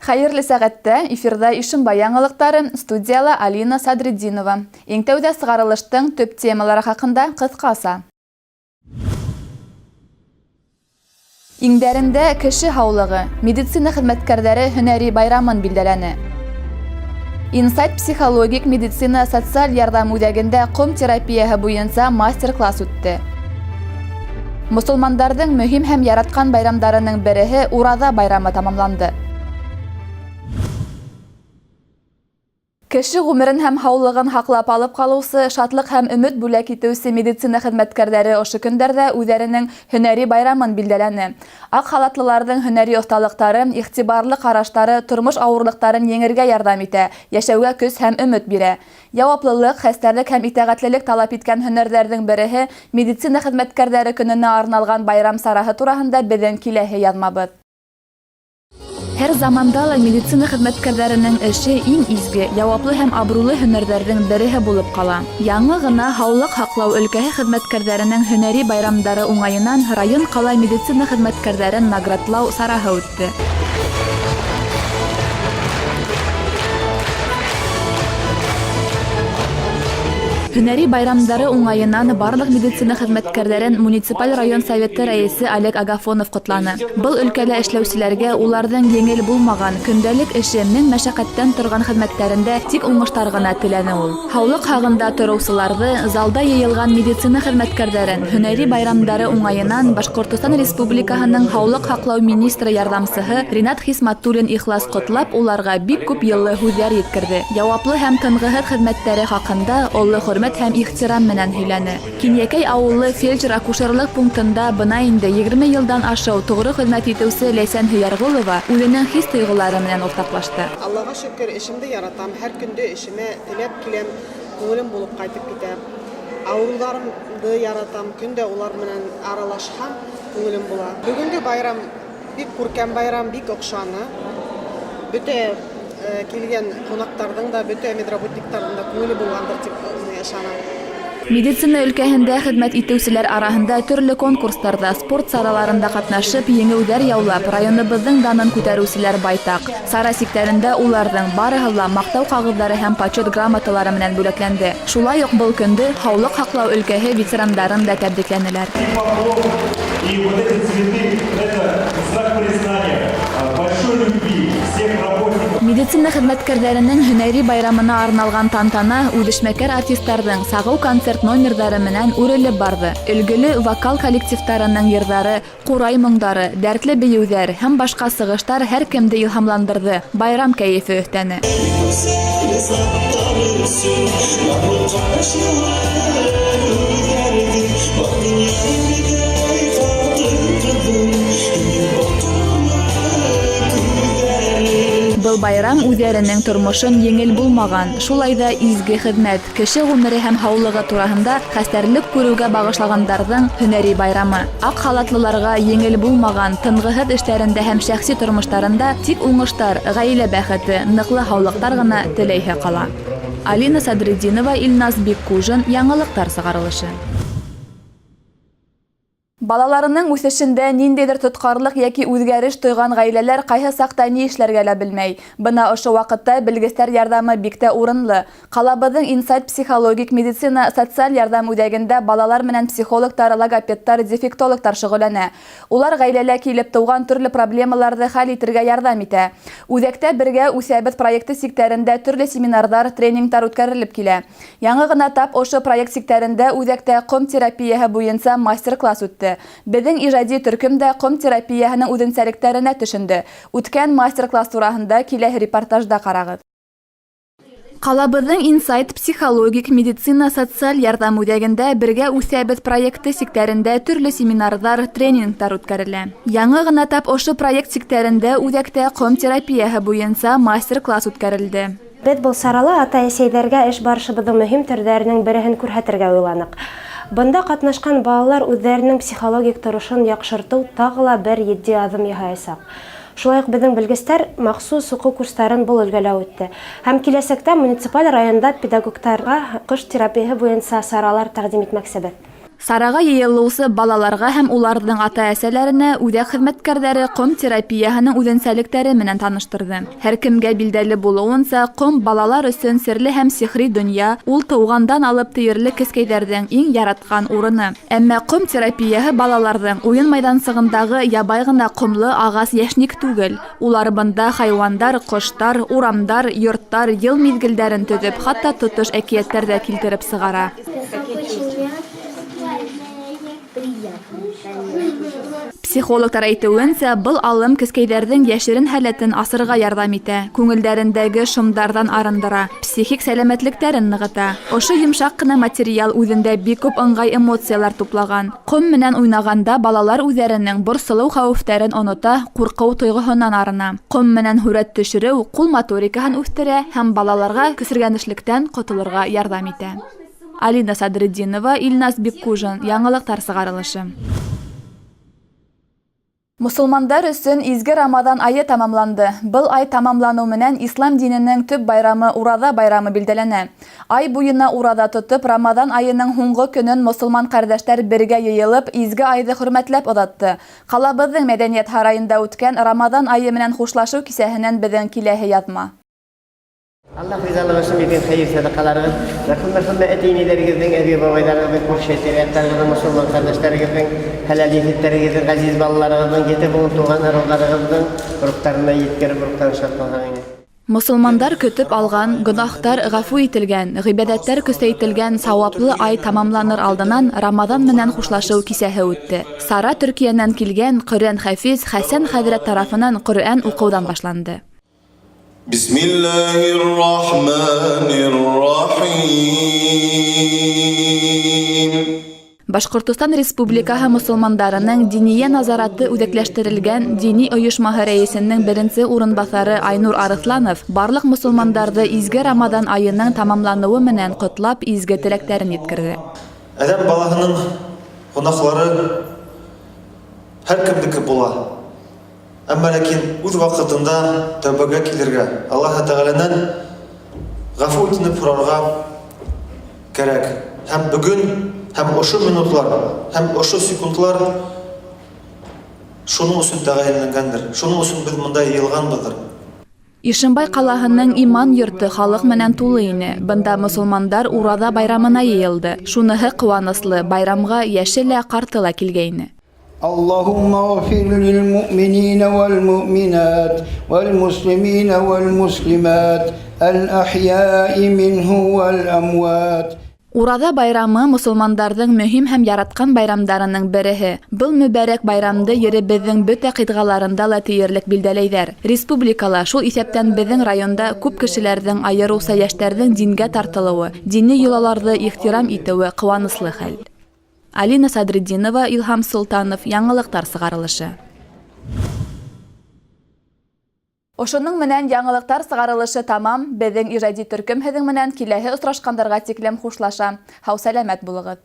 Хәйерле сәғәттә, эфирҙа Ишембай яңылыҡтары, студияла Алина Садретдинова. Иң тәүҙә сығарылыштың төп темалары хаҡында ҡыҫҡаса. Иңдәрендә кеше һаулығы, медицина хеҙмәткәрҙәре һөнәри байрамын билдәләне. Инсайт психологик медицина социаль ярҙам үҙәгендә ҡом терапияһы буйынса мастер-класс үтте. Мосолмандарҙың мөһим һәм яратҡан байрамдарының береһе Ураҙа байрамы тамамланды. Кеше ғүмерен һәм һаулығын һаҡлап алып ҡалыусы, шатлыҡ һәм өмөт бүләк итеүсе медицина хеҙмәткәрҙәре ошо көндәрҙә үҙҙәренең һөнәри байрамын билдәләне. Аҡ халатлыларҙың һөнәри оҫталыҡтары, иғтибарлы ҡараштары тормош ауырлыҡтарын еңергә ярҙам итә, йәшәүгә көс һәм өмөт бирә. Яуаплылыҡ, хәстәрлек һәм итәғәтлелек талап иткән һөнәрҙәрҙең береһе медицина хеҙмәткәрҙәре көнөнә арналған байрам сараһы тураһында беҙҙең киләһе яҙмабыҙ. Һәр заманда ла медицина хеҙмәткәрҙәренең эше иң изге, яуаплы һәм абруйлы һөнәрҙәрҙең береһе булып ҡала. Яңы ғына һаулыҡ һаҡлау өлкәһе хеҙмәткәрҙәренең һөнәри байрамдары уңайынан район ҡала медицина хеҙмәткәрҙәрен наградлау сараһы үтте. Һөнәри байрамдары уңайынан барлыҡ медицина хеҙмәткәрҙәрен муниципаль район советы рәйесе Олег Агафонов ҡотланы. Был өлкәлә эшләүселәргә уларҙың еңел булмаған, көндәлек эше мең мәшәҡәттән торған хеҙмәттәрендә тик уңыштар ғына теләне ул. Һаулыҡ һағында тороусыларҙы, залда йыйылған медицина хеҙмәткәрҙәрен һөнәри байрамдары уңайынан Башҡортостан Республикаһының һаулыҡ һаҡлау министры ярҙамсыһы Ринат Хисматуллин ихлас ҡотлап, уларға бик күп йылы һүҙҙәр еткерҙе. Яуаплы һәм тынғыһыҙ хеҙмәттәре хаҡында оло хөрмәт һәм ихтирам менән һөйләне. Кинйәкәй ауылы фельдшер-акушерлыҡ пунктында бына инде 20 йылдан ашыу тоғро хеҙмәт итеүсе Ләйсән Һөйәрғолова үҙенең хис-тойғолары менән уртаҡлашты. Аллаға шөкөр, эшемде яратам, һәр көндө эшемә теләп киләм, күңелем булып ҡайтып китә. Ауырыуҙарымды яратам, көн дә улар менән аралашһам, күңелем була. Бөгөнгө байрам бик күркәм байрам, бик оҡшаны. Бөтә килгән ҡунаҡтарҙың да, бөтә медработниктарҙың да күңеле булғандыр тип ышанам. Медицина өлкәһендә хеҙмәт итеүселәр араһында төрлө конкурстарҙа, спорт сараларында ҡатнашып, еңеүҙәр яулап, районыбыҙҙың данын күтәреүселәр байтаҡ. Сара сиктәрендә уларҙың барыһы ла маҡтау ҡағыҙҙары һәм почет грамоталары менән бүләкләнде. Шулай уҡ был көндө һаулыҡ һаҡлау өлкәһе ветерандарын да тәбрикләнеләр. И вот эти цветы – это знак признания большой любви всех работников. Медицина хеҙмәткәрҙәренең һөнәри байрамына арналған тантана үҙешмәкәр артистарҙың сағыу концерт номерҙары менән үрелеп барҙы. Өлгөлө вокал коллективтарының йырҙары, ҡурай моңдары, дәртле бейеүҙәр һәм башҡа сығыштар һәр кемде илһамландырҙы, байрам кәйефе өҫтәне. Был байрам үҙҙәренең тормошон еңел булмаған, шулай ҙа изге хеҙмәт, кеше ғүмере һәм һаулығы тураһында хәстәрлек күреүгә бағышлағандарҙың һөнәри байрамы. Аҡ халатлыларға еңел булмаған, тынғыһыҙ эштәрендә һәм шәхси тормоштарында тик уңыштар, ғаилә бәхете, ныҡлы һаулыҡтар ғына теләйһе ҡала. Алина Садретдинова, Илназ Биккужин, Яңылыҡтар сығарылышы. Балаларының үҫешендә ниндәйҙер тотҡарлыҡ йәки үҙгәреш тойған ғаиләләр ҡайһы саҡта ни эшләргә лә белмәй. Бына ошо ваҡытта белгестәр ярҙамы бик тә урынлы. Ҡалабыҙҙың Инсайт психологик медицина социаль ярҙам үҙәгендә балалар менән психологтар, логопедтар, дефектологтар шөғөлләнә. Улар ғаиләлә килеп тыуған төрлө проблемаларҙы хәл итергә ярҙам итә. Үҙәктә Бергә үҫәбеҙ проекты сиктәрендә төрлө семинарҙар, тренингтар үткәрелеп килә. Яңы ғына тап ошо проект сиктәрендә үҙәктә ҡом терапияһы буйынса мастер-класс үтте. Беҙҙең ижади төркөм дә ҡом терапияһының үҙенсәлектәренә төшөндө. Үткән мастер-класс тураһында киләһе репортажда ҡарағыҙ. Ҡалабыҙҙың Инсайт психологик медицина социаль ярҙам үҙәгендә Бергә үҫәбеҙ проекты сиктәрендә төрлө семинарҙар, тренингтар үткәрелә. Яңы ғына тап ошо проект сиктәрендә үҙәктә ҡом терапияһы буйынса мастер-класс үткәрелде. Беҙ был сарала ата-әсәйҙәргә эш барышыбыҙҙың мөһим төрҙәренең береһен күрһәтергә уйланыҡ. Бында ҡатнашҡан балалар үҙҙәренең психологик торошон яҡшыртыу тағы ла бер етди аҙым яһаясаҡ. Шулай уҡ беҙҙең белгестәр махсус уҡыу курстарын был өлгәлә үтте. Һәм киләсәктә муниципаль районда педагогтарға ҡош терапияһы буйынса саралар тәҡдим итмәксебеҙ. Сараға йыйылыусы балаларға һәм уларҙың ата-әсәләренә үҙәк хеҙмәткәрҙәре ҡом терапияһының үҙенсәлектәре менән таныштырды. Һәр кемгә билдәле булыуынса, ҡом балалар өсөн серле һәм сихри донъя, ул тыуғандан алып тиерлек кескәйҙәрҙең иң яратҡан урыны. Әммә ҡом терапияһы балаларҙың уйын майҙансығындағы ябай ғына ҡомло ағас йәшник түгел. Улар бында хайуандар, ҡоштар, урамдар, йорттар, йыл миҙгелдәрен төҙөп, хатта тотош әкиәттәр ҙә килтереп сығара. Психологтар әйтеүенсә, был алым кескәйҙәрҙең йәшерен һәләтен асырға ярҙам итә, күңелдәрендәге шомдарҙан арындыра, психик сәләмәтлектәрен нығыта. Ошо йомшаҡ ҡына материал үҙендә бик күп ыңғай эмоциялар туплаган. Ҡом менән уйнағанда балалар үҙҙәренең борсолоу хәүефтәрен онота, ҡурҡыу тойғоһонан арына. Ҡом менән һүрәт төшөрөү ҡул моторикаһын үҫтерә һәм балаларға көсөргәнешлектән ҡотолорға ярҙам итә. Алина Садретдинова, Илназ Биккужин, Яңылыҡтар сығарылышы. Мосолмандар өсөн изге Рамаҙан айы тамамланды. Был ай тамамланыу менән ислам диненең төп байрамы Ураҙа байрамы билдәләнә. Ай буйына ураҙа тотоп, Рамаҙан айының һуңғы көнөн мосолман ҡәрҙәштәр бергә йыйылып, изге айҙы хөрмәтләп оҙатты. Ҡалабыҙҙың мәҙәниәт һарайында үткән Рамаҙан айы менән хушлашыу кисәһенән беҙҙең киләһе яҙма. Аллаһ ризалығы өсөн биргән хәйер-сәдәҡаларығыҙ, мәрхүм-мәрхүмә әти-әниләрегеҙҙең, әбей-бабайҙарығыҙҙың, күрше-тирә-яҡтарығыҙҙың, мосолман ҡәрҙәштәрегеҙҙең, хәләл ефеттәрегеҙҙең, ғәзиз балаларығыҙҙың, ете быуын туған ырыуҙарығыҙҙың рухтарына еткереп, рухтарын шат ҡылһаң ине. Мосолмандар көтөп алған, гонаһтар ғәфү ителгән, ғибәҙәттәр көсәйтелгән сауаплы ай тамамланыр алдынан Рамаҙан менән хушлашыу кисәһе үтте. Сара Төркиәнән килгән Ҡөрьән хәфиз Хәсән хәҙрәт тарафынан Ҡөрьән уҡыуҙан башланды. Бисмиллаһир рахманир рахим. Башҡортостан Республикаһы мосолмандарының Диния назараты үҙәкләштерелгән дини ойошмаһы рәйесенең беренсе урынбаҫары Айнур Арыҫланов барлыҡ мосолмандарҙы изге Рамаҙан айының тамамланыуы менән ҡотлап, изге теләктәрен еткерҙе. Әҙәм балаһының гонаһлары һәр кемдеке була. Әммә ләкин үҙ ваҡытында тәүбәгә килергә, Аллаһы Тәғәләнән ғәфү үтенеп һорарға кәрәк. Һәм бөгөн, һәм ошо минутлар, һәм ошо секундлар шуның өсөн тәғәйенләнгәндер. Шуның өсөн беҙ бында йыйылғанбыҙҙыр. Ишембай ҡалаһының иман йорто халыҡ менән тулы ине. Бында мосолмандар Ураҙа байрамына йыйылды. Шуныһы ҡыуаныслы, байрамға йәше лә, ҡарты ла килгәйне. Аллаһумма ғфир лил-муъминина вал-муъминат вал-муслимина вал-муслимат әл-әхйаи минһу вал-амват. Ураҙа байрамы мосолмандарҙың мөһим һәм яратҡан байрамдарының береһе. Был мөбәрәк байрамды еребеҙҙең бөтә ҡитғаларында ла тиерлек билдәләйҙәр. Республикала, шул иҫәптән беҙҙең районда күп кешеләрҙең, айырыуса йәштәрҙең дингә тартылыуы, дини йолаларҙы ихтирам итеүе ҡыуаныслы хәл. Алина Садретдинова, Илһам Солтанов, Яңылыҡтар сығарылышы. Ошоноң менән яңылыҡтар сығарылышы тамам. Беҙҙең ижади төркөм һеҙҙең менән киләһе осрашҡандарға тиклем хушлаша. Һау-сәләмәт булығыҙ.